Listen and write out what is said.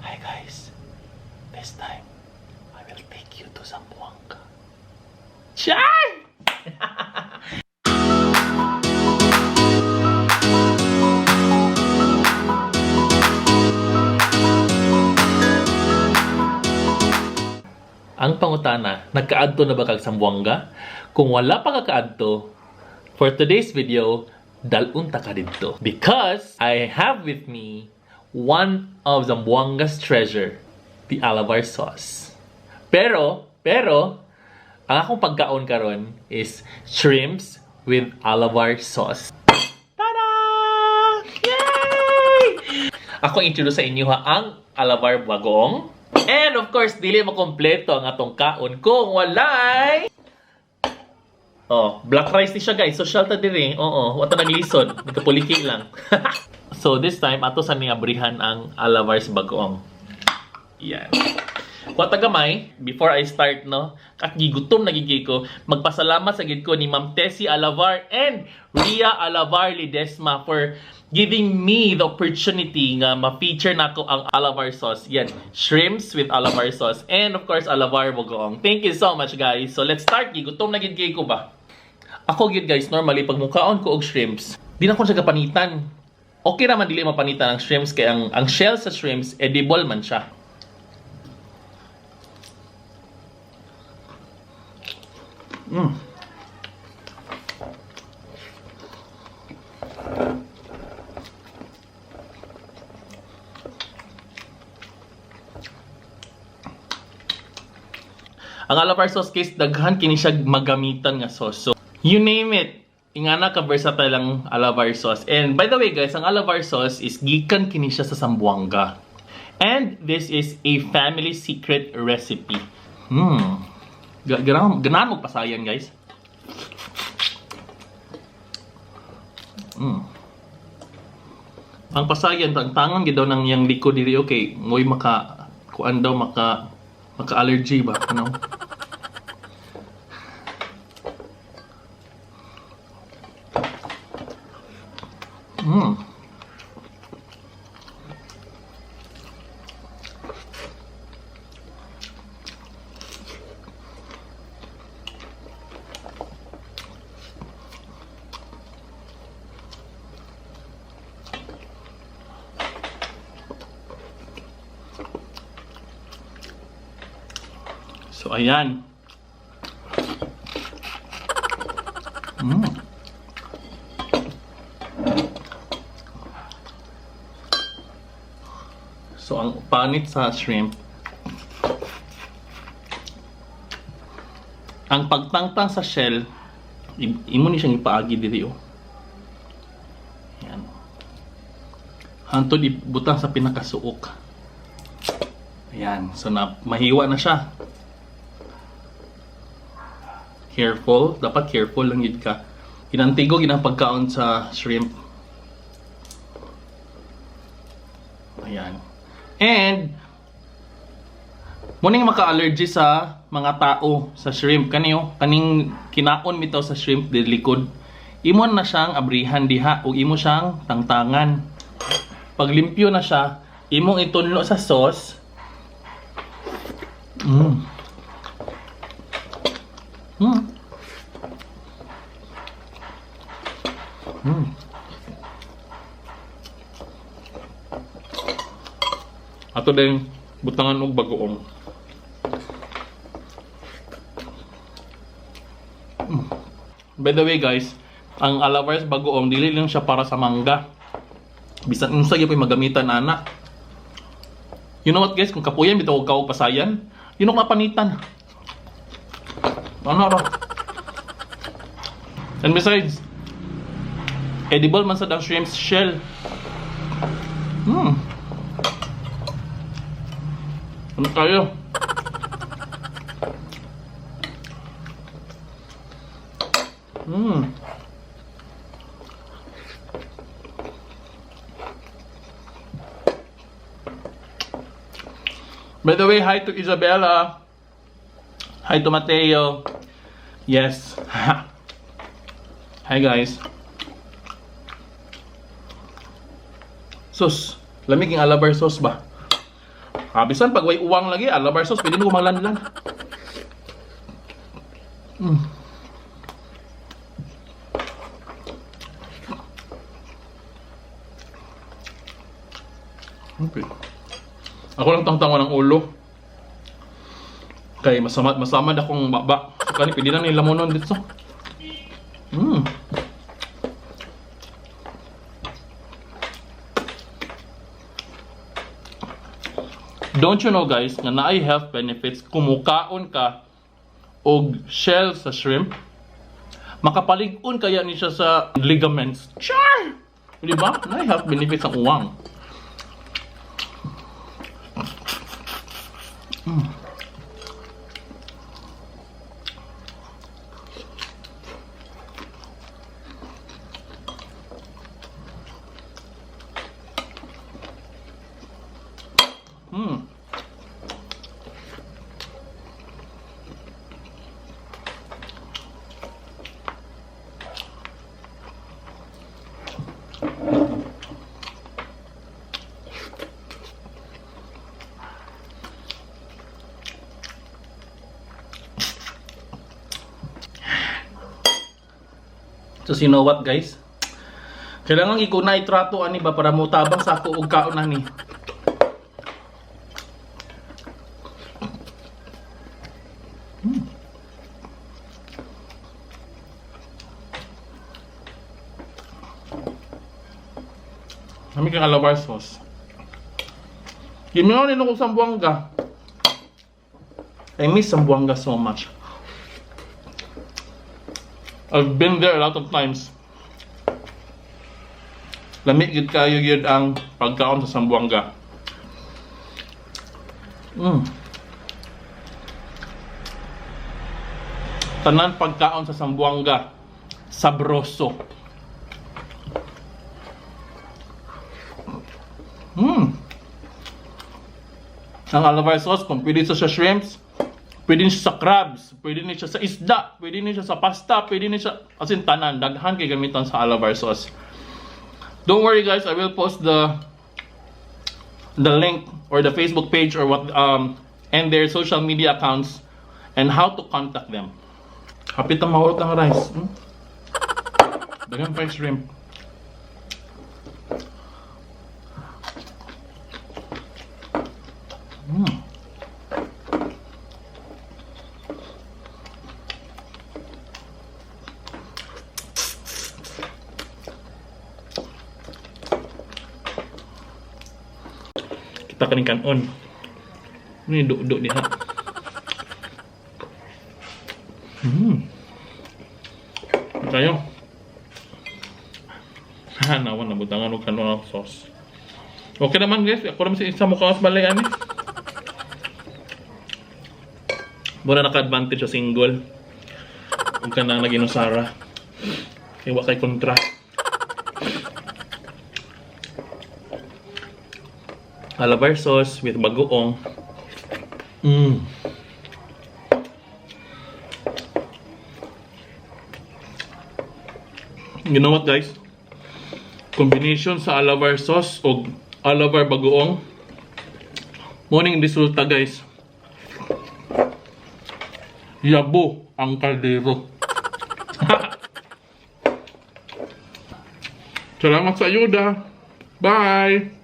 Hi guys, this time I will take you to Zamboanga. Char! Ang pangutana, nagkaadto na ba kag Zamboanga? Kung wala pa ka kaadto, for today's video, dalun ta ka didto. Because I have with me one of Zamboanga's treasure, the Alavar sauce. Pero, ang akong pagkaon karon is shrimps with Alavar sauce. Tada! Yay! Ako introduce sa inyo ha ang Alavar bagoong. And of course, dili makompleto ang atong kaon kung walay. Oh, black rice ni siya, guys. Social ta diri. Oo, wa ta naglisod. Nagkapuliki lang. So this time ato sa ning abrihan ang Alavar's bagoong. Yan. Kuha ta gamay, before I start, no, at gigutom na gigi ko, magpasalamat sa gid ko ni Ma'am Tessie Alavar and Ria Alavar Ledesma for giving me the opportunity nga ma-feature nako ang Alavar sauce. Yan, shrimps with Alavar sauce. And of course, Alavar bagoong. Thank you so much, guys. So let's start. Gigutom na gid ko ba? Ako gid guys, normally pag mukaon ko og shrimps, di na ko siya kapanitan. Okay ra man dili mapanitan ang shrimps kay ang shell sa shrimps edible man siya. Ang Alavar sauce case, daghan kini siya magamitan nga sauce. So, you name it. Ingana ka versatile ang Alavar sauce. And by the way guys, ang Alavar sauce is gikan kini siya sa Zamboanga. And this is a family secret recipe. Ganahan mo pasayan, guys. Ang pasayan, ang tangan gid daw ng yang likod diri, okay, moy maka kuan daw, maka allergy ba, ano? So, ayan. So, ang panit sa shrimp, ang pagtangtang sa shell, imo ni siyang ipaagi diri, oh. Ayan. Hantod ibutang sa pinakasuok. Ayan. So, na, mahiwa na siya. Careful. Dapat careful lang yun ka. Ginantigo ginang pagkaon sa shrimp. Ayan. And, muning maka-allergy sa mga tao sa shrimp. Kaniyo, kaning kinaon mitaw sa shrimp di likod. Imo na siyang abrihan diha o imo siyang tangtangan. Pag limpyo na siya, imong itunlo sa sauce. Ato din butangan og bagoong. By the way guys, ang Alavar's bagoong dili lang siya para sa mangga. Bisan unsa gyud magamitan ana. You know what guys, kung kapuyan bitaw og kaog pasayan, yun ang mapanitan. Ano ra? And besides, edible man sad ang shrimp's shell. Ano tayo? By the way, hi to Isabella. Hi to Mateo. Yes. Hi guys. Sus, lamig yung Alabar sauce ba? Bisan pag way uwang lagi, alabar sauce, pwede mo maglanlan. Okay. Ako lang tangtango ng ulo. Kay masama masamad akong baba. So kani pwede na ni lamonon dito. Don't you know, guys, nga naay health benefits kung mukaon ka og shell sa shrimp? Makapalig-on kaya ni siya sa ligaments. Char! Di ba? Naay health benefits ang uwang. So, you know what, guys? Kailangan iko na itrato ani ba para motabang sa ako og kaon ani. Kami kang alabar sauce. Gimingon nino ko Zamboanga. I miss Zamboanga so much. I've been there a lot of times. Lami gyud kayo gyud ang pagkaon sa Zamboanga. Tanan pagkaon sa Zamboanga sabroso. Ang alabar sauce, kung pwede siya sa shrimps, pwede siya sa crabs, pwede ni siya sa isda, pwede ni siya sa pasta, pwede ni siya, as in tanan, daghan kay gamiton sa alabar sauce. Don't worry, guys, I will post the link or the Facebook page or what and their social media accounts and how to contact them. Hapit ang mahurot ang rice. Daghan pa yung shrimp. Kita kaning kanon. Ini duk-duk diha. Kayo. Ha, nawan na butangan og kanon ang sauce. Okay naman, guys, ako naman si isa mo kaos balay ani. Mura naka-advantage sa single. Ug kanang naginusara. Kay wa kay kontra. Alabar sauce with bagoong. You know what, guys? Combination sa alabar sauce o alabar bagoong. Morning resulta, guys. Yabo ang kaldero. Salamat sa ayuda. Bye!